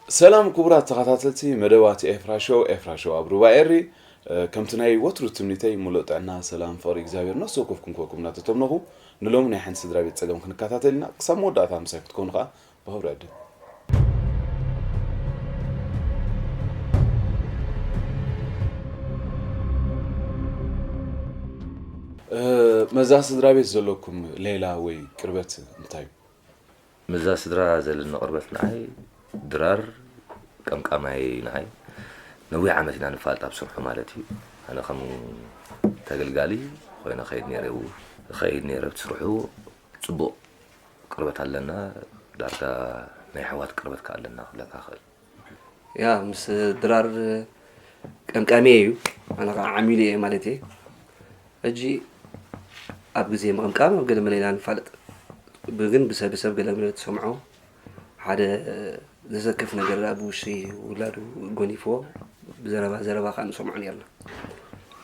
ሰላም ክቡራት ተኸታተልቲ መደባት ኤፍራ ሾው፣ ኤፍራ ሾው ኣብ ሩባ ኤሪ። እ፣ ከምቲ ናይ ወትሩ ትምኒተይ፣ ሙሉእ ጥዕና፣ ሰላም፣ ፍቕሪ እግዚኣብሔር ነፍሲ ወከፍኩም ክወኩም እናተተምነኹ፣ ንሎሚ ናይ ሓንቲ ስድራ ቤት ጸገም ክንከታተል ኢና። ክሳብ መወዳእታ ምሳይ ክትኮኑ ከኣ ብኽብሪ ዕድም። እ፣ መዛ ስድራ ቤት ዘለኩም ሌላ ወይ ቅርበት እንታይ እዩ? ምስዛ ስድራ ዘለና ቅርበት ንዓይ ድራር ቀምቃማይ ንዓይ ነዊሕ ዓመት ኢና ንፋልጥ ኣብ ስርሑ ማለት እዩ። ኣነ ከም ተገልጋሊ ኮይነ ከይድ ነይረ፣ ከይድ ነይረ ብቲ ስርሑ ጽቡቕ ቅርበት ኣለና። ዳርጋ ናይ ኣሕዋት ቅርበት ከኣ ኣለና ክብለካ ክእል። ያ ምስ ድራር ቀምቃሚ እዩ። ኣነ ከዓ ዓሚሉ እየ ማለት እየ። ሕጂ ኣብ ግዜ ምቕምቃም ኣብ ገለ መለ ኢና ንፋለጥ። ብ- ግን ብሰብ ሰብ ገለ መለ ትሰምዖ ሓደ ዘሰክፍ ነገር ኣብ ውሽጢ ውላዱ ጎኒፍዎ ብዘረባ ዘረባ ከዓ ንሰምዖ ነርና።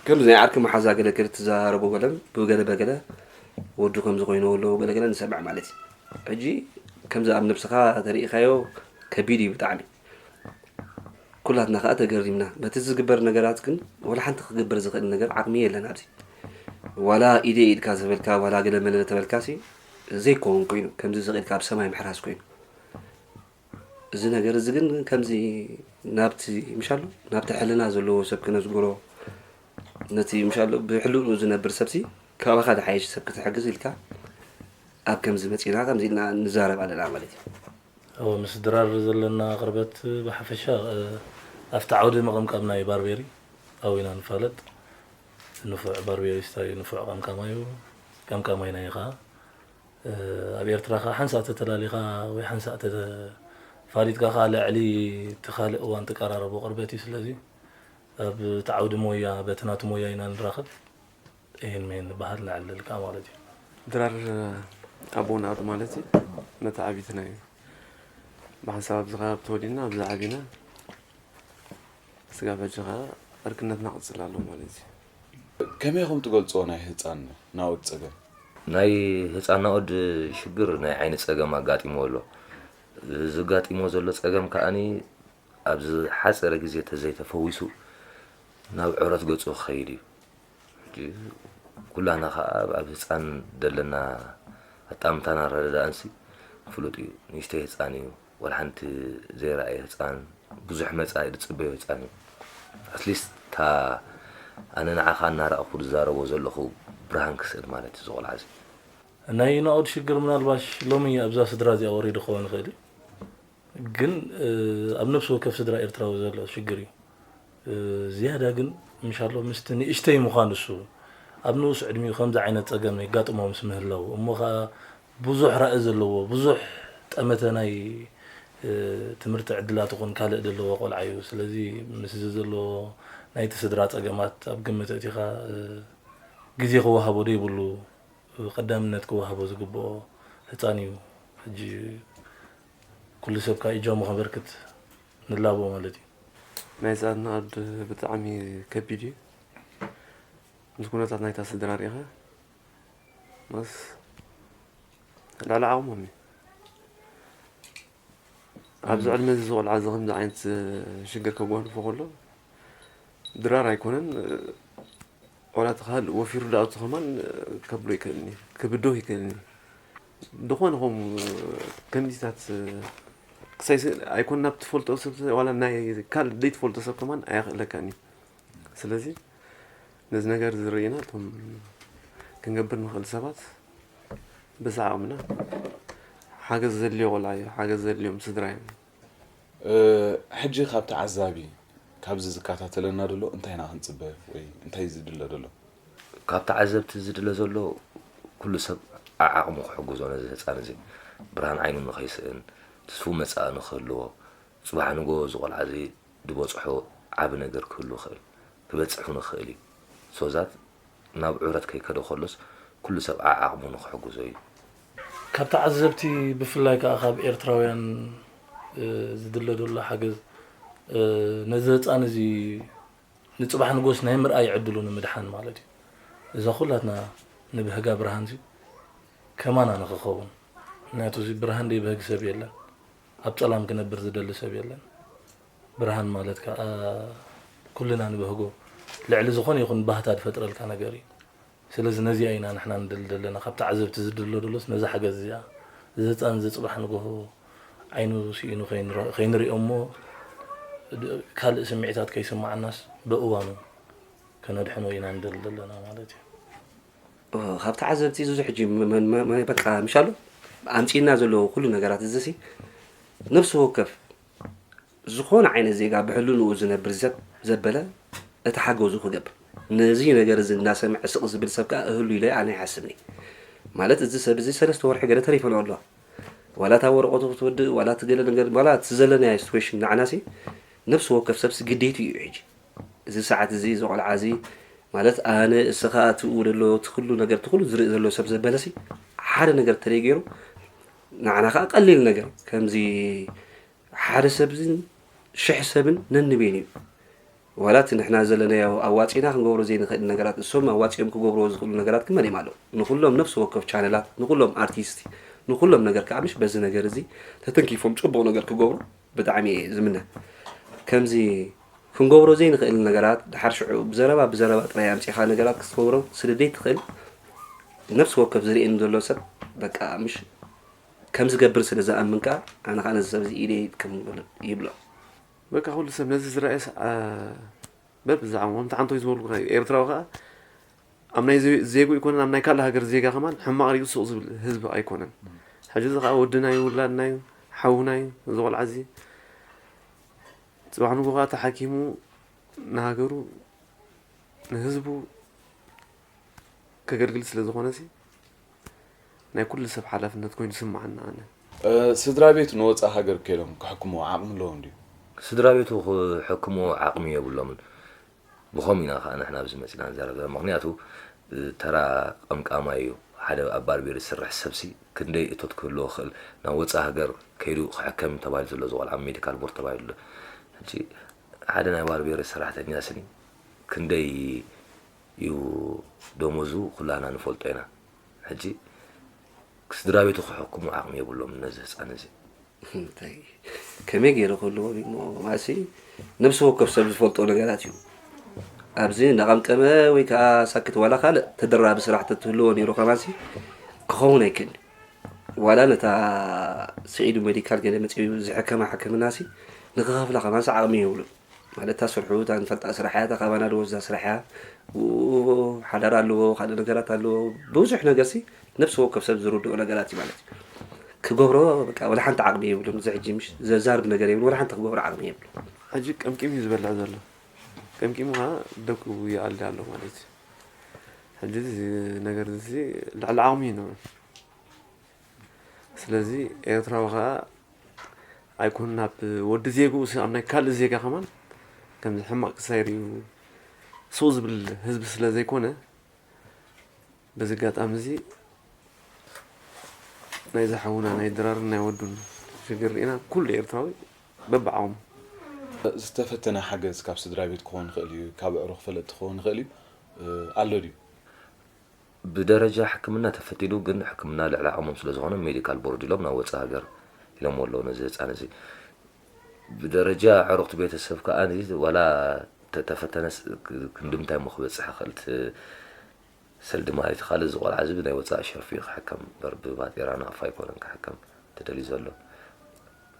ከምዚ ናይ ዓርኪ መሓዛ ገለ ገለ ትዘራረቦ ገለ ብገለ በገለ ወዱ ከምዚ ኮይኑ ኣለዎ ገለ ገለ ንሰምዕ ማለት እዩ። ሕጂ ከምዚ ኣብ ነብስኻ ተሪኢኻዮ ከቢድ እዩ ብጣዕሚ። ኩላትና ከዓ ተገሪምና በቲ ዝግበር ነገራት ግን ወላ ሓንቲ ክግበር ዝኽእል ነገር ዓቕሚ የለን ኣብዚ። ዋላ ኢደ ኢድካ ዝበልካ ዋላ ገለ መለ ተበልካሲ ዘይከውን ኮይኑ ከምዚ ዝኽእልካ ኣብ ሰማይ ምሕራስ ኮይኑ እዚ ነገር እዚ ግን ከምዚ ናብቲ ምሻሎ ናብቲ ሕልና ዘለዎ ሰብ ክነዝግሮ ነቲ ምሻሎ ብሕልንኡ ዝነብር ሰብሲ ካባኻ ዝሓየሽ ሰብ ክትሕግዝ ኢልካ ኣብ ከምዚ መፂና ከምዚ ኢልና ንዛረብ ኣለና ማለት እዩ። እወ ምስ ድራር ዘለና ቅርበት ብሓፈሻ ኣብቲ ዓውዲ ምቕምቃም ናይ ባርቤሪ ኣብኡ ኢና ንፋለጥ። ንፉዕ ባርቤሪስታ እዩ፣ ንፉዕ ቀምቃማይ እዩ፣ ቀምቃማይና እዩ ከዓ። ኣብ ኤርትራ ከዓ ሓንሳእ ተተላሊኻ ወይ ሓንሳእ ተፋሊጥካ ከዓ ልዕሊ እቲ ካልእ እዋን ትቀራረቦ ቅርበት እዩ። ስለዚ ኣብ እቲ ዓውዲ ሞያ በቲ ናቱ ሞያ ኢና ንራኸብ። ይህን መይን ንበሃል ንዕልል ከዓ ማለት እዩ። ድራር ኣቦና ኣዱ ማለት እዩ። መተዓቢትና እዩ። ብሓንሳብ ኣብዚ ከባቢ ተወሊድና ኣብዚ ዓቢና። ስጋብ ሕጂ ከዓ ዕርክነትና ቅፅል ኣሎ ማለት እዩ። ከመይ ኢኹም ትገልፅዎ ናይ ህፃን ናኦድ ፀገም? ናይ ህፃን ናኦድ ሽግር ናይ ዓይኒ ፀገም ኣጋጢሞ ኣሎ። ዝጋጢሞ ዘሎ ፀገም ከዓኒ ኣብ ዝሓፀረ ግዜ ተዘይተፈዊሱ ናብ ዕረት ገፁ ክኸይድ እዩ። ሕጂ ኩላና ከዓ ኣብ ህፃን ዘለና ኣጣምታና ረዳዳእንሲ ፍሉጥ እዩ። ንእሽተይ ህፃን እዩ፣ ወላ ሓንቲ ዘይረኣየ ህፃን፣ ብዙሕ መፃኢ ዝፅበዮ ህፃን እዩ። ኣትሊስት እታ ኣነ ንዓኻ እናረኣኹ ዝዛረቦ ዘለኹ ብርሃን ክስእል ማለት እዩ ዝቆልዓ እዚ። ናይ ናኦድ ሽግር ምናልባሽ ሎሚ ኣብዛ ስድራ እዚኣ ወሪዱ ክኸውን ይኽእል እዩ። ግን ኣብ ነብሲ ወከፍ ስድራ ኤርትራዊ ዘሎ ሽግር እዩ። ዝያዳ ግን ምሻሎ ምስቲ ንእሽተይ ምዃን እሱ ኣብ ንኡስ ዕድሚኡ ከምዚ ዓይነት ጸገም የጋጥሞ ምስ ምህላው እሞ ኸኣ ብዙሕ ራኢ ዘለዎ ብዙሕ ጠመተ ናይ ትምህርቲ ዕድላት ይኹን ካልእ ዘለዎ ቆልዓ እዩ። ስለዚ ምስዚ ዘለዎ ናይቲ ስድራ ጸገማት ኣብ ግምት ኣእቲኻ ግዜ ክወሃቦ ዶ ይብሉ? ቀዳምነት ክወሃቦ ዝግብኦ ህፃን እዩ። ሕጂ ኩሉ ሰብ ከዓ እጃሙ ከበርክት ንላቦ ማለት እዩ። ናይ ህፃን ናኦድ ብጣዕሚ ከቢድ እዩ። ምስ ኩነታት ናይታ ስድራ ሪኢኻ ማስ ልዕሊ ዓቕሞም እዩ። ኣብዚ ዕድመ እዚ ዝቆልዓ እዚ ከምዚ ዓይነት ሽግር ከጓንፎ ከሎ ድራር ኣይኮነን። ዋላ እቲ ካልእ ወፊሩ ዝኣቱ ከማን ከብሎ ይክእልኒ ክብድሆ ይክእልኒ። ዝኾነ ከምኡ ከምዚታት ክሳይ ስ- ኣይኮን ናብ ትፈልጦ ሰብ ዋላ ናይ ካልእ ዘይትፈልጦ ሰብ ከማን ኣየኽእለካን እዩ። ስለዚ ነዚ ነገር ዝርእና እቶም ክንገብር ንኽእል ሰባት በዚ ዓቕምና ሓገዝ ዘድልዮ ቆልዓ እዩ፣ ሓገዝ ዘድልዮም ስድራ እዮም። ሕጂ ካብ ተዓዛቢ ካብዚ ዝከታተለና ዘሎ እንታይ ኢና ክንፅበ ወይ እንታይ እዩ ዝድለ ዘሎ? ካብ ተዓዘብቲ ዝድለ ዘሎ ኩሉ ሰብ ዓዓቕሙ ክሕግዞ ነዚ ህፃን እዚ ብርሃን ዓይኑ ንኸይስእን ትስፉ መፃኢ ንክህልዎ ፅባሕ ንጎ እዚ ቆልዓ እዚ ዝበፅሖ ዓብ ነገር ክህሉ ይኽእል ክበፅሕ ንኽእል እዩ ሶዛት ናብ ዑረት ከይከደ ከሎስ ኩሉ ሰብ ዓዓቕሙ ንክሕግዞ እዩ። ካብ ተዓዘብቲ ብፍላይ ከዓ ካብ ኤርትራውያን ዝድለ ዘሎ ሓገዝ ነዚ ህፃን እዚ ንፅባሕ ንጎስ ናይ ምርኣይ ዕድሉ ንምድሓን ማለት እዩ። እዛ ኩላትና ንብህጋ ብርሃን እዚ ከማና ንክኸውን ምክንያቱ እዚ ብርሃን ደይ ብህግ ሰብ የለን። ኣብ ፀላም ክነብር ዝደሊ ሰብ የለን። ብርሃን ማለት ከዓ ኩልና ንበህጎ ልዕሊ ዝኾነ ይኹን ባህታ ዝፈጥረልካ ነገር እዩ። ስለዚ ነዚኣ ኢና ንሕና ንደሊ ዘለና። ካብ ተዓዘብቲ ዝድሎ ደሎስ ነዛ ሓገዝ እዚኣ፣ እዚ ህፃን እዚ ፅባሕ ንግሆ ዓይኑ ስኢኑ ከይንረ-፣ ከይንሪኦ እሞ ድ-፣ ካልእ ስምዒታት ከይስማዓናስ በእዋኑ ከነድሕኖ ኢና ንደሊ ዘለና ማለት እዩ። ኦ፣ ካብ ተዓዘብቲ እዚ ሕጂ መ-፣ መ-፣ መ-፣ መ-፣ በቃ ምሻሉ ኣምፂእና ዘለዎ ኩሉ ነገራት እዚ ሲ ነፍሲ ወከፍ ዝኾነ ዓይነት ዜጋ ብሕልንኡ ዝነብር ሰብ ዘበለ እቲ ሓገዙ ክገብር። ነዚ ነገር እዚ እናሰምዐ ስቕ ዝብል ሰብ ከኣ እህሉ ኢለ ኣነ ይሓስብኒ። ማለት እዚ ሰብ እዚ ሰለስተ ወርሒ ገለ ተሪፈኖ ኣለዋ። ዋላ እታ ወረቐቱ ክትወድእ፣ ዋላ እቲ ገለ ነገር፣ ዋላ እቲ ዘለናዮ ሲትዌሽን ንዓናሲ ነፍሲ ወከፍ ሰብሲ ግዴቱ እዩ ሕጂ። እዚ ሰዓት እዚ፣ እዚ ቆልዓ እዚ፣ ማለት ኣነ፣ እስኻ፣ እቲ ኡ ዘሎ፣ እቲ ኩሉ ነገር፣ እቲ ኩሉ ዝርኢ ዘሎ ሰብ ዘበለሲ ሓደ ነገር ተደይ ገይሩ፣ ንዓና ከኣ ቀሊል ነገር፣ ከምዚ ሓደ ሰብን ሽሕ ሰብን ነንቤን እዩ። ዋላ እቲ ንሕና ዘለናዮ ኣዋጺና ክንገብሮ ዘይንኽእል ነገራት፣ እሶም ኣዋጺኦም ክገብርዎ ዝኽእሉ ነገራት ግን መሊኦም ኣለዉ። ንኹሎም ነፍሲ ወከፍ ቻነላት፣ ንኹሎም ኣርቲስት፣ ንኹሎም ነገር ከኣ ምሽ በዚ ነገር እዚ ተተንኪፎም ጽቡቕ ነገር ክገብሩ ብጣዕሚ እየ ዝምነ። ከምዚ ክንገብሮ ዘይንኽእል ነገራት፣ ድሓር ሽዑ ብዘረባ፣ ብዘረባ ጥራይ ኣምጺኻ ነገራት ክትገብሮ ስለ ዘይትኽእል፣ ነፍሲ ወከፍ ዝርእየኒ ዘሎ ሰብ፣ በቃ፣ ምሽ ከም ዝገብር ስለ ዝኣምን ከኣ፣ ኣነ ከኣ ነዚ ሰብ እዚ ኢደይ ከም ይብሎ። በቃ፣ ኩሉ ሰብ ነዚ ዝረኣየስ፣ ኣ፣ በብዛዕባኦም ተዓንቶ እዩ ዝበልኩ። ኤርትራዊ ከኣ ኣብ ናይ ዘ-፣ ዜጉ ኣይኮነን፣ ኣብ ናይ ካልእ ሃገር ዜጋ ከማን ሕማቕ ሪኡ ስቕ ዝብል ህዝቢ ኣይኮነን። ሕጂ እዚ ከኣ ወድና እዩ፣ ውላድና እዩ፣ ሓውና እዩ፣ እዚ ቆልዓ እዚ። ጽባሕ ንግሆ ከኣ ተሓኪሙ ንሃገሩ፣ ንህዝቡ ከገልግል ስለ ዝኾነሲ፣ ናይ ኩሉ ሰብ ሓላፍነት ኮይኑ ይስምዓኒ ኣነ። እ፣ ስድራ ቤቱ ንወጻኢ ሃገር ከይዶም ክሕክምዎ ዓቕሚ ኣለዎም ድዩ? ስድራ ቤቱ ክሕክምዎ ዓቕሚ የብሎምን። ብኸምኡ ኢና ከኣ ንሕና ኣብዚ መጺና ንዛረብ ዘለና። ምኽንያቱ፣ እ፣ ተራ ቀምቃማይ እዩ። ሓደ ኣብ ባርቤር ዝሰርሕ ሰብሲ ክንደይ እቶት ክህልዎ ይኽእል? ናብ ወጻኢ ሃገር ከይዱ ክሕከም ተባሂሉ ዘሎ፣ እዚ ቆልዓ ኣብ ሜዲካል ቦርድ ተባሂሉ ኣሎ። ሕጂ ሓደ ናይ ባርቤር ሰራሕተኛ ስኒ ክንደይ እዩ ደሞዙ? ኩላና ንፈልጦ ኢና። ሕጂ ስድራ ቤቱ ክሕክሙ ዓቕሚ የብሎምን ነዚ ህጻን እዚ። እንታይ፣ ከመይ ገይሩ ክህልዎ እሞ፣ ማሲ ነብሲ ወከፍ ሰብ ዝፈልጦ ነገራት እዩ። ኣብዚ እናቐምቀመ ወይ ከዓ ሳክት ዋላ ካልእ ተደራቢ ስራሕ ተትህልዎ ነይሩ ከማሲ ክኸውን ኣይክእልን። ዋላ ነታ ስዒዱ ሜዲካል ገለ መጺኡ ዝሕከማ ሕክምናሲ ንክኸፍላ ከማሲ ዓቕሚ የብሉን። ማለት እታ ስርሑ፣ እታ ንፈልጣ ስራሕ እያ፣ እታ ካባና ዝወስዳ ስራሕ እያ። ኡ፣ ሓዳር ኣለዎ፣ ካልእ ነገራት ኣለዎ። ብዙሕ ነገርሲ ነብሲ ወከፍ ሰብ ዝርድኦ ነገራት እዩ ማለት እዩ። ክገብሮ በቃ ወላ ሓንቲ ዓቕሚ የብሉን። እዚ ሕጂ ምሽ ዘዛርብ ነገር የብሉን፣ ወላ ሓንቲ ክገብሮ ዓቕሚ የብሉን። ሕጂ ቀምቂሙ እዩ ዝበልዕ ዘሎ። ቀምቂሙ ከዓ ደቁ ይኣሊ ኣሎ ማለት እዩ። ሕጂ እዚ ነገር እዚ ልዕሊ ዓቕሚ እዩ ንብል። ስለዚ ኤርትራዊ ከዓ ኣይኮነን ኣብ ወዲ ዜግኡ ሲ-፣ ኣብ ናይ ካልእ ዜጋ ከማን ከምዚ ሕማቕ ክሳይ ሪኡ ስቕ ዝብል ህዝቢ ስለ ዘይኮነ፣ በዚ ኣጋጣሚ እዚ ናይዚ ሓውና ናይ ድራርን ናይ ወዱን ሽግር ርኢና ኩሉ ኤርትራዊ በብዓቕሙ። ዝተፈተነ ሓገዝ ካብ ስድራ ቤት ክኸውን ይኽእል እዩ፣ ካብ ኣዕሩኽ ፈለጥቲ ክኸውን ይኽእል እዩ፣ እ፣ ኣሎ ድዩ? ብደረጃ ሕክምና ተፈቲኑ፣ ግን ሕክምና ልዕሊ ዓቕሞም ስለ ዝኾነ ሜዲካል ቦርድ ኢሎም ናብ ወጻኢ ሃገር ኢሎምዎ ኣለዉ ነዚ ህጻን እዚ። ብደረጃ ኣዕሩኽቲ ቤተሰብ ከኣ ዋላ ተተፈተነስ ክ-፣ ክንዲ ምንታይ እሞ ክበጽሕ ይኽእል? እቲ ሰልዲ ማለት ካልእ እዚ ቆልዓ እዚ ብናይ ወጻኢ ሸርፊ እዩ ክሕከም እምበር ብባጤራ ናቕፋ ኣይኮነን ክሕከም ተደልዩ ዘሎ።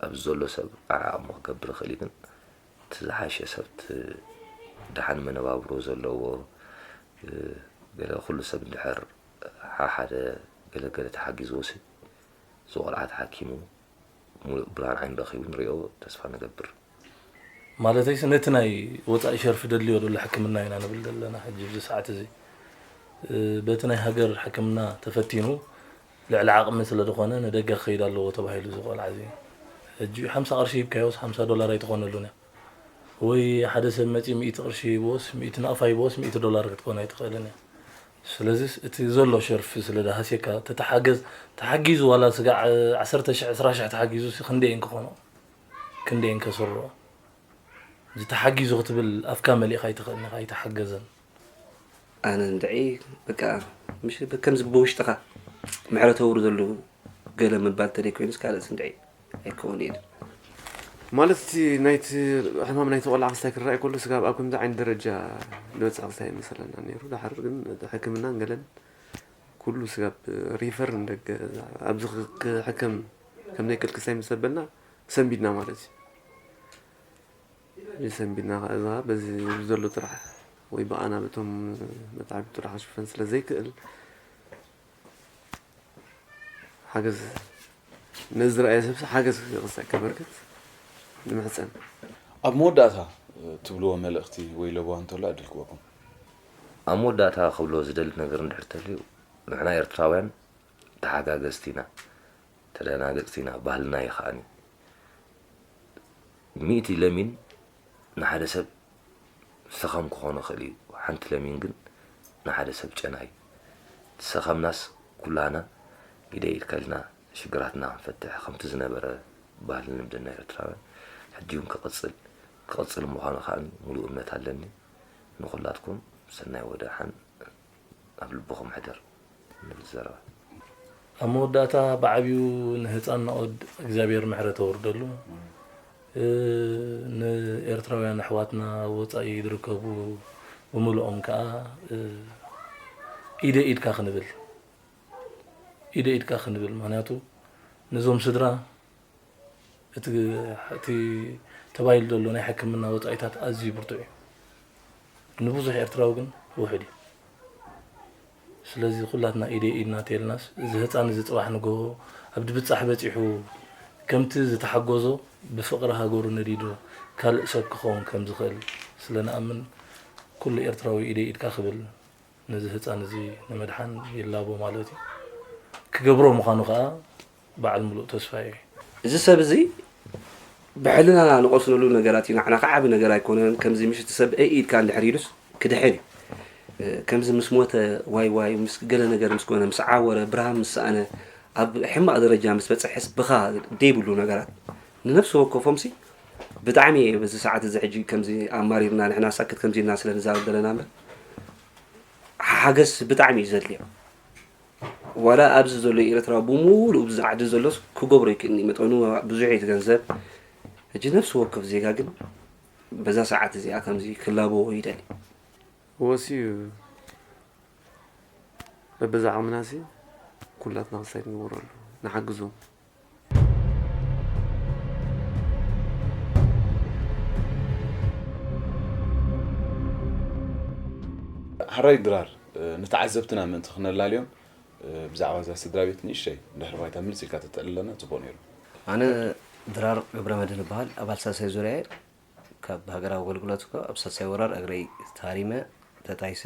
ኣብዚ ዘሎ ሰብ ዓዓቕሙ ክገብር ይኽእል እዩ፣ ግን እቲ ዝሓሸ ሰብ፣ እቲ ደሓን መነባብሮ ዘለዎ፣ እ፣ ገለ ኩሉ ሰብ እንድሕር ሓሓደ ገለ ገለ ተሓጊዝዎ ሲ፣ እዚ ቆልዓ ተሓኪሙ፣ ሙሉእ ብርሃን ዓይኒ ረኺቡ ንሪኦ ተስፋ ንገብር። ማለተይስ ነቲ ናይ ወጻኢ ሸርፊ ደድልዮ ዘሎ ሕክምና ኢና ንብል ዘለና ሕጂ ኣብዚ ሰዓት እዚ። እ፣ በቲ ናይ ሃገር ሕክምና ተፈቲኑ ልዕሊ ዓቕሚ ስለ ዝኾነ ንደገ ክኸይድ ኣለዎ ተባሂሉ እዚ ቆልዓ እዚ። ሕጂ ሓምሳ ቅርሺ ሂብካዮስ ሓምሳ ዶላር ኣይትኾነሉን እያ። ወይ ሓደ ሰብ መጺኡ ሚእቲ ቅርሺ ሂብዎስ፣ ሚእቲ ናቕፋ ሂብዎስ፣ ሚእቲ ዶላር ክትኮን ኣይትኽእልን እያ። ስለዚስ እቲ ዘሎ ሸርፊ ስለ ዝሃስየካ፣ ተተሓገዝ፣ ተሓጊዙ ዋላ ስጋዕ ዓሰርተ ሽሕ፣ ዕስራ ሽሕ ተሓጊዙ ሲ ክንደየን ክኾኖ? ክንደየን ከስርዖ? እዚ ተሓጊዙ ክትብል ኣፍካ መሊእካ ኣይትኽእልን ኢኻ፣ ኣይተሓገዘን። ኣነ እንድዒ በቃ ምሽ ከምዚ ብውሽጥኻ ምሕረት ተውርደሉ ገለ ምባል ተደይ ኮይኑስ ካልእስ እንድዒ ኣይከውን ኢሉ። ማለት እቲ ናይቲ ሕማም ናይቲ ቆልዓ ክስታይ ክረኣይ ከሎ ስጋብ ኣብ ከምዚ ዓይነት ደረጃ ዝበፅሐ ክስታይ ኣይመሰለና ነይሩ። ድሓር ግን እቲ ሕክምናን ገለን ኩሉ ስጋብ ሪፈር ንደገ ኣብዚ ክሕከም ከም ዘይክእል ክስታይ ምስ ዘበልና ሰንቢድና ማለት እዩ። ሰንቢድና ከኣ እዛ በዚ ዘሎ ጥራሕ ወይ ብኣና በቶም መታዕቢ ጥራሕ ክሽፈን ስለ ዘይክእል ሓገዝ ነዚ ዝረኣየ ሰብ ሓገዝ ክቕሳይ ከበርክት ንምሕፀን። ኣብ መወዳእታ ትብልዎ መልእኽቲ ወይ ለበዋ እንተሎ ዕድል ክበኩም። ኣብ መወዳእታ ክብሎ ዝደሊ ነገር እንድሕር ተልዩ ንሕና ኤርትራውያን ተሓጋገዝቲ ኢና፣ ተደናገጽቲ ኢና፣ ባህልና እዩ ከኣኒ። ሚእቲ ለሚን ንሓደ ሰብ ሰኸም ክኾኖ ይኽእል እዩ፣ ሓንቲ ለሚን ግን ንሓደ ሰብ ጨና እዩ። ሰኸምናስ ኩላና ኢደ ኢድካ ኢልና ሽግራትና ክንፈትሕ ከምቲ ዝነበረ ባህልን ልምድና ኤርትራውያን ሕጂ እውን ክቕጽል ክቕጽል ምዃኑ ከኣ ሙሉእ እምነት ኣለኒ። ንኹላትኩም ሰናይ ወደሓን ኣብ ልብኹም ሕደር። ንብል ዘረባ። ኣብ መወዳእታ ብዓብዩ ንህፃን ናኦድ እግዚኣብሔር ምሕረት ኣውርደሉ። ንኤርትራውያን ኣሕዋትና ወፃኢ ዝርከቡ ብምልኦም ከዓ ኢደ ኢድካ ክንብል ኢደ ኢድካ ክንብል ምክንያቱ ነዞም ስድራ እቲ እቲ ተባሂሉ ዘሎ ናይ ሕክምና ወፃኢታት ኣዝዩ ብርቱዕ እዩ። ንብዙሕ ኤርትራዊ ግን ውሑድ እዩ። ስለዚ ኩላትና ኢደ ኢድና ተልናስ እዚ ህፃን እዚ ፅባሕ ንግሆ ኣብ ድብፃሕ በፂሑ ከምቲ ዝተሓጎዞ ብፍቕሪ ሃገሩ ነዲዱ ካልእ ሰብ ክኸውን ከም ዝኽእል ስለ ንኣምን ኩሉ ኤርትራዊ ኢደ ኢድካ ክብል ነዚ ህፃን እዚ ንምድሓን ይላቦ ማለት እዩ። ክገብሮ ምዃኑ ከዓ በዓል ሙሉእ ተስፋ እየ። እዚ ሰብ እዚ ብሕልናና ንቐስነሉ ነገራት እዩ። ንዓና ከዓ ዓቢ ነገር ኣይኮነን። ከምዚ ምሽ እቲ ሰብ ኢድካ እንድሕር ኢሉስ ክድሕን እዩ። ከምዚ ምስ ሞተ ዋይ ዋይ ምስ ገለ ነገር ምስ ኮነ ምስ ዓወረ ብርሃን ምስ ሰኣነ ኣብ ሕማቕ ደረጃ ምስ በፅሐስ ብኻ ደይብሉ ነገራት ንነፍሲ ወከፎምሲ ብጣዕሚ እየ በዚ ሰዓት እዚ ሕጂ ከምዚ ኣማሪርና ንሕና ሳክት ከምዚ ኢልና ስለ ንዛረብ ዘለና እምበር ሓገዝ ብጣዕሚ እዩ ዘድልዮ። ዋላ ኣብዚ ዘሎ ኤርትራ ብምሉእ ኣብዚ ዓዲ ዘሎስ ክገብሮ ይክእልኒ መጠኑ ብዙሕ እዩ ገንዘብ። ሕጂ ነፍሲ ወከፍ ዜጋ ግን በዛ ሰዓት እዚኣ ከምዚ ክላበዎ ይደሊ። ወሲ በበዛ ዓቕምናሲ ኩላትና ክሳይ ንግበረሉ ንሓግዞም። ሕራይ ድራር ንተዓዘብትና ምእንቲ ክነላልዮም ብዛዕባ እዛ ስድራ ቤት ንእሽተይ ድሕሪ ባይታ ምልስ ኢልካ ተተዕልለና ጽቡቕ ነይሩ። ኣነ ድራር ገብረመድህን እበሃል፣ ኣባል ሳልሳይ ዙርያ እየ። ካብ ሃገራዊ ኣገልግሎት እኮ ኣብ ሳልሳይ ወራር እግረይ ተሃሪመ ተጣይሰ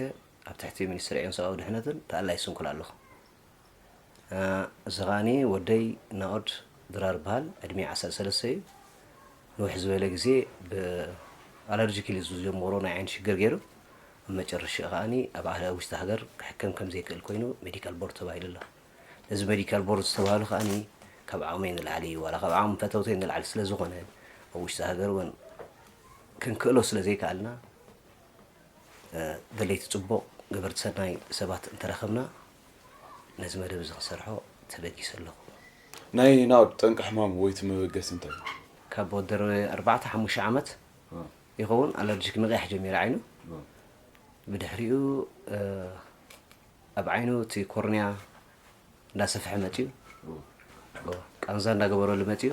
ኣብ ትሕቲ ሚኒስትሪ ዕዮን ሰብኣዊ ድሕነትን ተኣላይ ስንኩል ኣለኹ። እዚ ከዓኒ ወደይ ናኦድ ድራር ይበሃል፣ ዕድሚኡ ዓሰርተ ሰለስተ እዩ። ንውሕ ዝበለ ግዜ ብኣለርጂክ ኢሉ ዝጀመሮ ናይ ዓይኒ ሽግር ገይሩ ኣብ መጨረሽኡ ከዓኒ ኣብ ዓለ ውሽጢ ሃገር ክሕከም ከም ዘይክእል ኮይኑ ሜዲካል ቦርድ ተባሂሉ ኣሎ። ነዚ ሜዲካል ቦርድ ዝተባህሉ ከዓኒ ካብ ዓቕመይ ንላዕሊ ዋላ ካብ ዓቕሚ ፈተውተይ ንላዕሊ ስለ ዝኾነ ኣብ ውሽጢ ሃገር እውን ክንክእሎ ስለ ዘይከኣልና ደለይቲ ፅቡቕ ገበርቲ ሰናይ ሰባት እንተረኸብና ነዚ መደብ እዚ ክሰርሖ ተበጊሰ ኣለኹ። ናይ ናኦድ ጠንቂ ሕማሙ ወይ እቲ መበገሲ እንታይ እዩ? ካብ ወዲ ኣርባዕተ ሓሙሽተ ዓመት ይኸውን ኣለርጂክ ምቕያሕ ጀሚረ ዓይኑ። ብድሕሪኡ ኣብ ዓይኑ እቲ ኮርንያ እንዳሰፍሐ መፅዩ ቃንዛ እንዳገበረሉ መፅዩ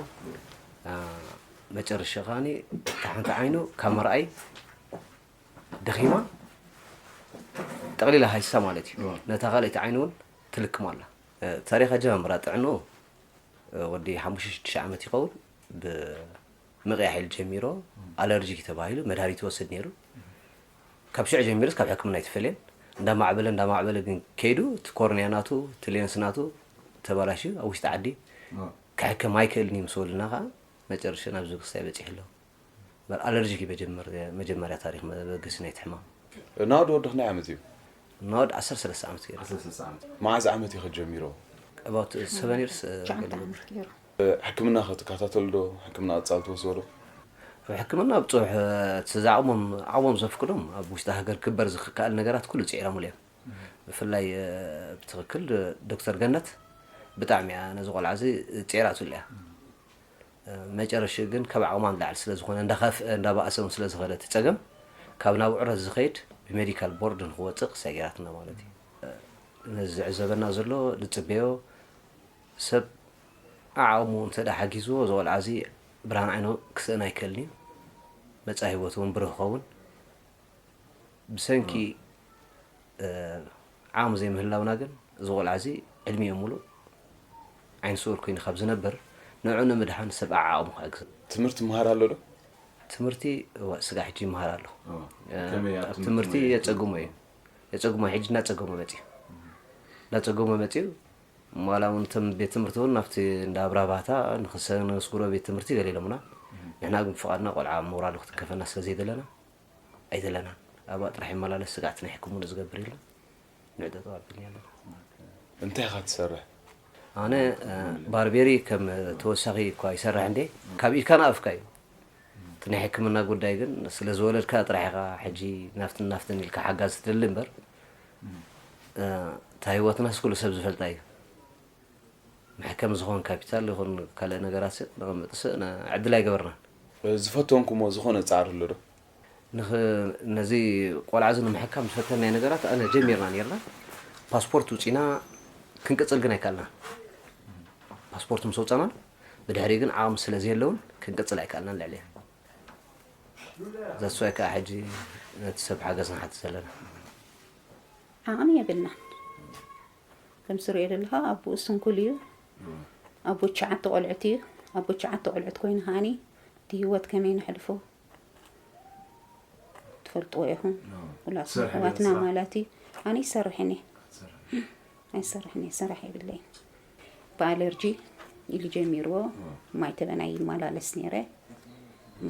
መጨረሻ ከዓኒ እታ ሓንቲ ዓይኑ ካብ ምርኣይ ደኺማ ጠቕሊላ ሃይሳ ማለት እዩ። ነታ ካልኣይቲ ዓይኒ እውን ትልክም ኣላ። ታሪኽ ኣጀማምራ ጥዕንኡ ወዲ ሓሙሽተ ሽዱሽተ ዓመት ይኸውን ብምቕያሕ ኢሉ ጀሚሮ ኣለርጂክ ተባሂሉ መድሃኒት ይወስድ ነይሩ። ካብ ሽዑ ጀሚሩስ ካብ ሕክምና ኣይተፈለየን። እንዳማዕበለ እንዳማዕበለ ግን ከይዱ እቲ ኮርንያ ናቱ እቲ ሌንስ ናቱ ተባላሽዩ ኣብ ውሽጢ ዓዲ ክሕከም ኣይክእልን እዩ ምስ በሉና ከዓ መጨረሻ ናብዚ ክስታይ በፂሑ ኣሎ። እምበር ኣለርጂክ እዩ መጀመርያ መጀመርያ ታሪክ መበገሲ ናይቲ ሕማም። ናኦድ ወዲ ክንደይ ዓመት እዩ? ናኦድ ዓሰርተ ሰለስተ ዓመት ገይሩ። ዓሰርተ ሰለስተ ዓመት። መዓዝ ዓመት ኢኺ ጀሚሮ? About seven years ገለ ገብር። ሕክምና ከ ትከታተሉ ዶ? ሕክምና ቀጻሊ ትወስዶ ዶ? ኣብ ሕክምና ብጽሑሕ እቲ ዝዓቕሞም ዓቕሞም ዘፍቅዶም ኣብ ውሽጢ ሃገር ክግበር ዝከኣል ነገራት ኩሉ ጽዒሮምሉ እዮም። ብፍላይ ብትኽክል ዶክተር ገነት ብጣዕሚ እያ ነዚ ቆልዓ እዚ ጽዒራትሉ እያ። መጨረሽኡ ግን ካብ ዓቕማ ንላዕሊ ስለ ዝኾነ፣ እንዳኸፍአ እንዳባእሰ እውን ስለ ዝኸደ እቲ ጸገም፣ ካብ ናብ ዕረት ዝኸይድ ብሜዲካል ቦርድ ንክወጽእ ክሳይ ገይራትና ማለት እዩ። ነዚ ዝዕዘበና ዘሎ ዝጽበዮ ሰብ ዓቕሙ እንተ ደኣ ሓጊዝዎ፣ እዚ ቆልዓ እዚ ብርሃን ዓይኑ ክስእን ኣይክእልን እዩ። መጻኢ ህይወቱ እውን ብሩህ ክኸውን። ብሰንኪ ዓቕሚ ዘይምህላውና ግን፣ እዚ ቆልዓ እዚ ዕድሚኡ ሙሉእ ዓይነ ስውር ኮይኑ ካብ ዝነብር፣ ንዕኡ ንምድሓን ሰብ ዓዓቕሙ ክሕግዝ። ትምህርቲ ይመሃር ኣሎ ዶ? ትምህርቲ፣ እወ፣ ስጋዕ ሕጂ ይመሃር ኣሎ። እወ። እ፣ ከመይ ኣብ ኣብ ትምህርቲ ትምህርቲ መሪሕኩም? የጸግሞ እዩ። የጸግሞ፣ ሕጂ እናጸገሞ መጺኡ። እናጸገሞ መጺኡ። እሞ ዋላ እውን እቶም ቤት ትምህርቲ እውን ናብቲ እንዳ ኣብራባታ ንኽሰ-፣ ንስጉሮ ቤት ትምህርቲ ገለ ኢሎምና። ንሕና ግን ብፍቓድና ቆልዓ ሞራሉ ክትንከፈና ስለ ዘይደለና፣ ኣይደለናን። ኣብኣ ጥራሕ ይመላለስ፣ ስጋዕ እቲ ናይ ሕክምንኡ ዝገብር የለን። ንዕጠጠው ኣቢልና ኣለና። እንታይ ኢኻ ትሰርሕ? ኣነ፣ እ፣ ባርቤሪ ከም ተወሳኺ እኳ ይሰርሕ እንዴ፣ ካብ ኢድካ ንኣፍካ እዩ። እቲ ናይ ሕክምና ጉዳይ ግን ስለ ዝወለድካ ጥራሕ ኢኻ ሕጂ ናፍትን ናፍትን ኢልካ ሓጋዝ ትደሊ እምበር፣ እ፣ እታ ህይወትናስ ኩሉ ሰብ ዝፈልጣ እዩ። መሕከሚ ዝኾን ካፒታል ይኹን ካልእ ነገራት ስእ ነቐምጥ ስእ ነ-፣ ዕድል ኣይገበርናን። ዝፈተንኩሞ ዝኾነ ጻዕሪ ኣሎ ዶ? ንኽ-፣ ነዚ ቆልዓ እዚ ንምሕካም ዝፈተናዮ ነገራት ኣነ ጀሚርና ኔርና። ፓስፖርት ውጺና ክንቅጽል ግን ኣይከኣልናን። ፓስፖርት ምስ ኣውጻና ብድሕሪ ግን ዓቕሚ ስለ ዘየለውን ክንቅጽል ኣይከኣልናን ልዕሊ። ዘስዋይ ከኣ ሕጂ ነቲ ሰብ ሓገዝ ንሓትት ዘለና። ዓቕሚ የብልናን። ከም ስሪኦ ዘለኻ ኣቦኡ ስንኩል እዩ። ኣቦ ትሽዓተ ቆልዑት እዩ። ኣቦ ትሽዓተ ቆልዑት ኮይኑ ከኣኒ እቲ ህይወት ከመይ ነሕልፎ ትፈልጥዎ ኢኹም። ኖ። ኩላትኩም ትሰርሒ ዶ ኣሕዋትና ስራሕ? ማለት እዩ። ኣነ ይሰርሕን እየ። ትሰርሒ? ኣይሰርሕን እየ፣ ስራሕ የብለይን። ብኣለርጂ ኢሉ ጀሚርዎ። ኖ። ማይ ተበናይ ይመላለስ ነይረ።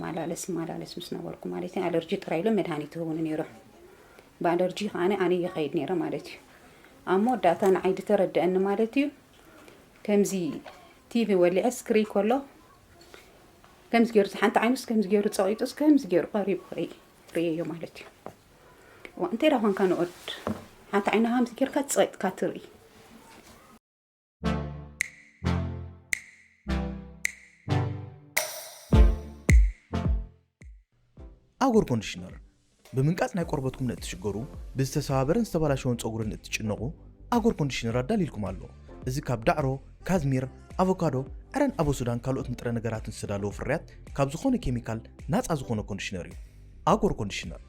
መላለስ መላለስ ምስ ነበርኩ ማለት እዩ፣ ኣለርጂ ጥራይ ኢሎም መድሃኒት ይህቡኒ ነይሮም። ብኣለርጂ ከዓነ ኣነ ይኸይድ ነይረ ማለት እዩ። ኣብ መወዳእታ ንዓይ ዝተረደአኒ ማለት እዩ፣ ከምዚ ቲቪ ወሊዐ ስክሪን ከሎ ከምዚ ገይሩ፣ ሓንቲ ዓይኑስ ከምዚ ገይሩ ጸቒጡስ ከምዚ ገይሩ ቀሪቡ ክርኢ፣ ክርእየዮ ማለት እዩ። ዋ፣ እንታይ ደኣ ኳንካ ንኦድ፣ ሓንቲ ዓይንኻ ከምዚ ጌርካ ጸቒጥካ ትርኢ። ኣጎር ኮንዲሽነር፣ ብምንቃጽ ናይ ቆርበትኩም ንእትሽገሩ፣ ብዝተሰባበረን ዝተበላሸወን ጸጉሪ ንእትጭነቑ፣ ኣጎር ኮንዲሽነር ኣዳልይልኩም ኣሎ። እዚ ካብ ዳዕሮ፣ ካዝሚር፣ ኣቮካዶ፣ ዕረን ኣቦ ሱዳን ካልኦት ንጥረ ነገራትን ዝተዳለወ ፍርያት ካብ ዝኾነ ኬሚካል ናጻ ዝኾነ ኮንዲሽነር እዩ። ኣጎር ኮንዲሽነር።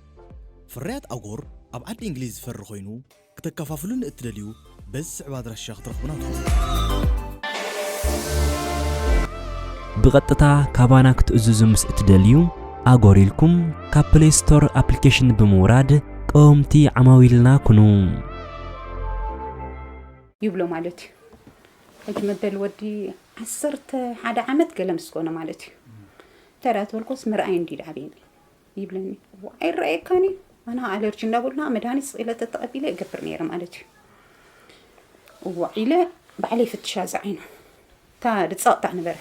ፍርያት ኣጎር ኣብ ዓዲ እንግሊዝ ዝፈሪ ኮይኑ፣ ክተከፋፍሉ ንእትደልዩ በዚ ዝስዕብ ኣድራሻ ክትረኽቡና ትኽእሉ። ብቐጥታ ካባና ክትእዝዙ ምስ እትደልዩ፣ ኣጎር ኢልኩም ካብ ፕሌይ ስቶር ኣፕሊኬሽን ብምውራድ ቀወምቲ ዓማዊልና ኩኑ። ይብሎ ማለት እዩ። ሕጂ መበል ወዲ ዓሰርተ ሓደ ዓመት ገለ ምስ ኮነ ማለት እዩ። እንታይ ደኣ ተበልኩስ፣ ምርኣይ እንዲ ደዓብየኒ ይብለኒ። ዋ፣ ኣይረኣየካን እዩ። ኣነ ኣለርጂ እንዳበሉና መድሃኒት ስቕ ኢለ ተተቐቢለ እገብር ነይረ ማለት እዩ። እዋ ኢለ ባዕለይ ፍትሻ ዝዓይኑ። እታ ድጸቕጣዕ ነበረ።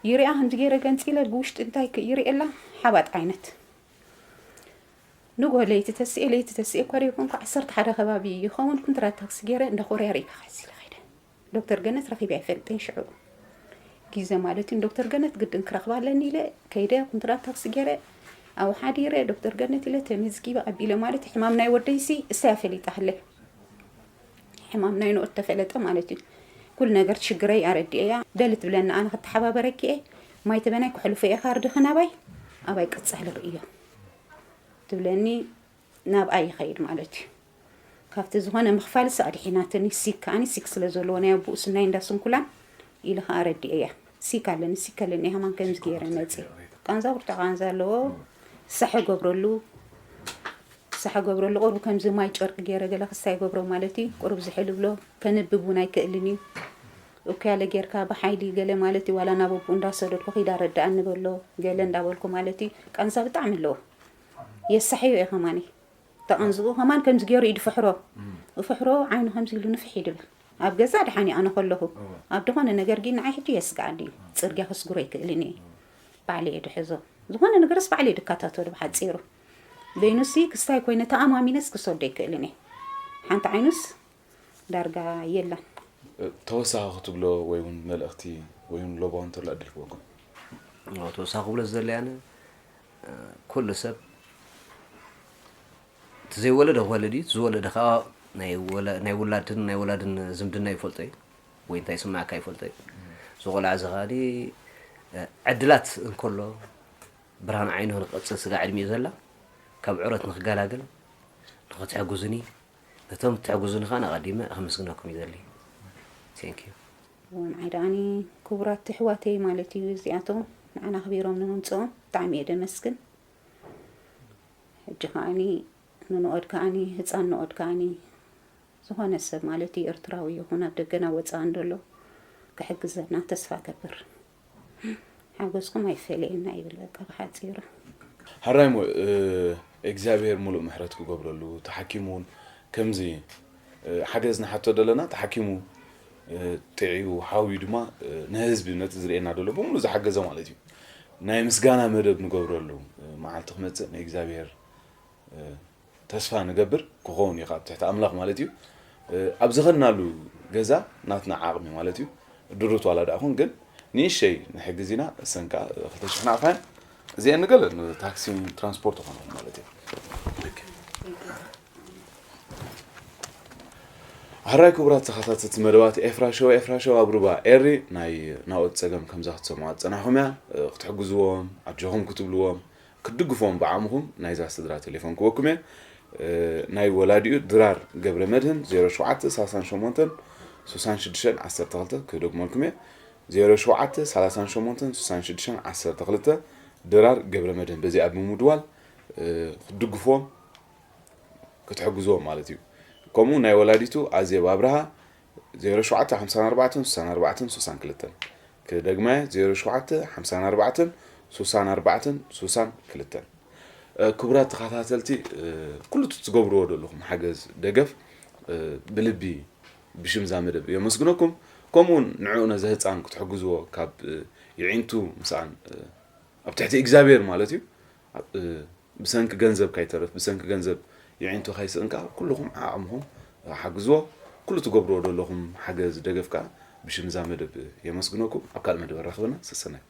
ይሪኣ ከምዚ ገይረ ገንጺለ ብውሽጢ እንታይ ክ-፣ ይሪኤላ ሓባጥ ዓይነት። ንጎ ለይቲ ተስኤ፣ ለይቲ ተስኤ እኳ ደይኮንኩ፣ ዓሰርተ ሓደ ከባቢ ይኸውን፣ ኩንትራት ታክሲ ገይረ እንዳ ኮርያ ሪኢካ ክሕዝ ኢለ ከይደ። ዶክተር ገነት ረኺበ ኣይፈልጥን ሽዑ ግዜ ማለት እዩ። ዶክተር ገነት ግድን ክረኽባ ኣለኒ ኢለ ከይደ፣ ኩንትራት ታክሲ ገይረ ኣብኡ ሓዲረ፣ ዶክተር ገነት ኢለ ተመዝጊበ ኣቢለ ማለት እዩ። ሕማም ናይ ወደይሲ እሳያ ፈሊጣ ህለ። ሕማም ናይ ንኦት ተፈለጠ ማለት እዩ። ኩሉ ነገር ሽግረይ ኣረዲኤያ። ደሊ ትብለኒ ኣነ ክተሓባበረኪ እየ። ማይ ተበናይ ክሕልፎ እየ ካርድኺ ናባይ፣ ኣባይ ቅጻል ርእዮ ትብለኒ፣ ናብኣ ይኸይድ ማለት እዩ። ካብቲ ዝኾነ ምኽፋልስ ኣድሒናትኒ። ሲክ ከኣኒ ሲክ ስለ ዘለዎ ናይ ኣቦኡ ስናይ እንዳ ስንኩላን ኢሉ ከኣ ኣረዲኤያ። ሲክ ኣለኒ፣ ሲክ ኣለኒ፣ ሃማን ከምዚ ገይረ መጺ። ቃንዛ ብርቱዕ ቃንዛ ኣለዎ። ሳሕ ገብረሉ፣ ሳሕ ገብረሉ ቁሩብ ከምዚ ማይ ጨርቂ ገይረ ገለ ክስታይ ገብሮ ማለት እዩ። ቁሩብ ዝሕል ብሎ፣ ከንብብ እውን ኣይክእልን እዩ። እኩያለ ጌርካ ብሓይሊ ገለ ማለት እዩ። ዋላ ናብ ኣቦኡ እንዳሰደድኩ ኺዳ ረድኣኒ በሎ፣ ገለ እንዳበልኩ ማለት እዩ። ቃንዛ ብጣዕሚ ኣለዎ። የሳሕዮ እየ ከማኒ። ተቐንዝኡ ከማን ከምዚ ገይሩ ኢዱ ፍሕሮ። እም። ፍሕሮ ዓይኑ ከምዚ ኢሉ ንፍሕ ይድብል። ኣብ ገዛ ድሓን እዩ ኣነ ከለኹ። እወ። ኣብ ዝኾነ ነገር ግን ንዓይ ሕጂ የስግኣኒ እዩ። እም። ጽርግያ ከስግሮ ኣይክእልን እየ። እም። ባዕለይ እየ ድሕዞ። ዝኾነ ነገርስ ባዕለይ ድከታተሎ ብሓጺሩ። በይኑሲ ክስታይ ኮይነ ተኣማሚነስ ክሰዶ ኣይክእልን እየ። ሓንቲ ዓይኑስ ዳርጋ የላን። ተወሳኺ ክትብሎ ወይ እውን መልእኽቲ ወይ እውን ሎባው እንተሎ ዕድል ክበኩም። ተወሳኺ ክብሎ ዝደሊ ኣነ ኩሉ ሰብ እቲ ዘይወለደ ክወልድ እዩ። እቲ ዝወለደ ከዓ ናይ ውላድን ናይ ወላድን ዝምድና ይፈልጦ እዩ፣ ወይ እንታይ ስማዕካ ይፈልጦ እዩ። እዚ ቆልዓ እዚ ከዓ ዕድላት እንከሎ ብርሃን ዓይኑ ንክቐፅል ስጋ ዕድሚኡ ዘላ ካብ ዕረት ንክገላገል ንክትሕግዙኒ፣ ነቶም ትሕግዙኒ ከዓ ኣቐዲመ ከመስግነኩም ይደሊ። ቴንክ ዩ። እዋን ዓይ ደኣኒ ክቡራት ኣሕዋተይ ማለት እዩ። እዚኣቶም ንዓና ኣኽቢሮም ንምምፅኦም ብጣዕሚ እየ ደመስግን። ሕጂ ከዓኒ ንንኦድ ከዓኒ ህፃን ንኦድ ከዓኒ ዝኾነ ሰብ ማለት እዩ ኤርትራዊ ይኹን ኣብ ደገና ወፃእ እንደሎ ክሕግዘና ተስፋ ገብር። ሓጎስኩም ኣይፈለየና ይብል በቃ ብሓፂሩ። ሕራይ ሞ እግዚኣብሔር ሙሉእ ምሕረት ክገብረሉ፣ ተሓኪሙ እውን ከምዚ ሓገዝ ንሓቶ ዘለና ተሓኪሙ ጥዕዩ ሓውዩ ድማ ንህዝቢ ነቲ ዝርእየና ዘሎ ብምሉ ዝሓገዘ ማለት እዩ። ናይ ምስጋና መደብ ንገብረሉ መዓልቲ ክመፅእ ናይ እግዚኣብሔር ተስፋ ንገብር ክኸውን እዩ ካብ ትሕቲ ኣምላኽ ማለት እዩ። ኣብ ዝኸድናሉ ገዛ ናትና ዓቕሚ ማለት እዩ ድሩት ዋላ ደኣ ኹን ግን ንእሸይ ንሕግዝ ኢና። እሰን ከዓ ክልተ ሽሕ ናቕፋ እየን። እዚአን ንገለ ንታክሲ ትራንስፖርት ይኾነኹም ማለት እዩ። ሕራይ ክቡራት ተኸታተልቲ መደባት ኤፍራ ሾው፣ ኤፍራ ሾው ኣብ ሩባ ኤሪ ናይ ናኦድ ጸገም ከምዛ ክትሰምዖ ዝጸናሕኹም እያ። ክትሕግዝዎም ኣጆኹም ክትብልዎም ክትድግፍዎም ብዓቕምኹም ናይዛ ስድራ ቴሌፎን ክበኩም እየ። ናይ ወላዲኡ ድራር ገብረ መድህን ዜሮ ሸውዓተ ሰላሳን ሸሞንተን ሱሳን ሽዱሽተን ዓሰርተ ክልተ ክደግመልኩም እየ። ዜሮ ሸውዓተ ሰላሳን ሸሞንተን ሱሳን ሽዱሽተን ዓሰርተ ክልተ ድራር ገብረ መድህን በዚኣ ብምድዋል ክትድግፍዎም ክትሕግዝዎም ማለት እዩ። ከምኡ ናይ ወላዲቱ ኣዜብ ኣብርሃ ዜሮ ሸውዓተ ሓምሳን ኣርባዕተን ሱሳን ኣርባዕተን ሱሳን ክልተን ክደግማ እየ ዜሮ ሸውዓተ ሓምሳን ኣርባዕተን ሱሳን ኣርባዕተን ሱሳን ክልተን። ክቡራት ተኸታተልቲ ኩሉ ትገብርዎ ዘለኹም ሓገዝ ደገፍ ብልቢ ብሽምዛ መደብ የመስግነኩም። ከምኡውን ንዕኡ ነዚ ህፃን ክትሕግዝዎ ካብ ይዒንቱ ምስኣን ኣብ ትሕቲ እግዚኣብሔር ማለት እዩ ብሰንኪ ገንዘብ ካይተርፍ ብሰንኪ ገንዘብ ይዒንቱ ካይስእን ከዓ ኩልኹም ዓቕምኹም ሓግዝዎ። ኩሉ ትገብርዎ ዘለኹም ሓገዝ ደገፍ ከዓ ብሽምዛ መደብ የመስግነኩም። ኣብ ካልእ መደብ ኣራኽበና። ሰሰናዩ።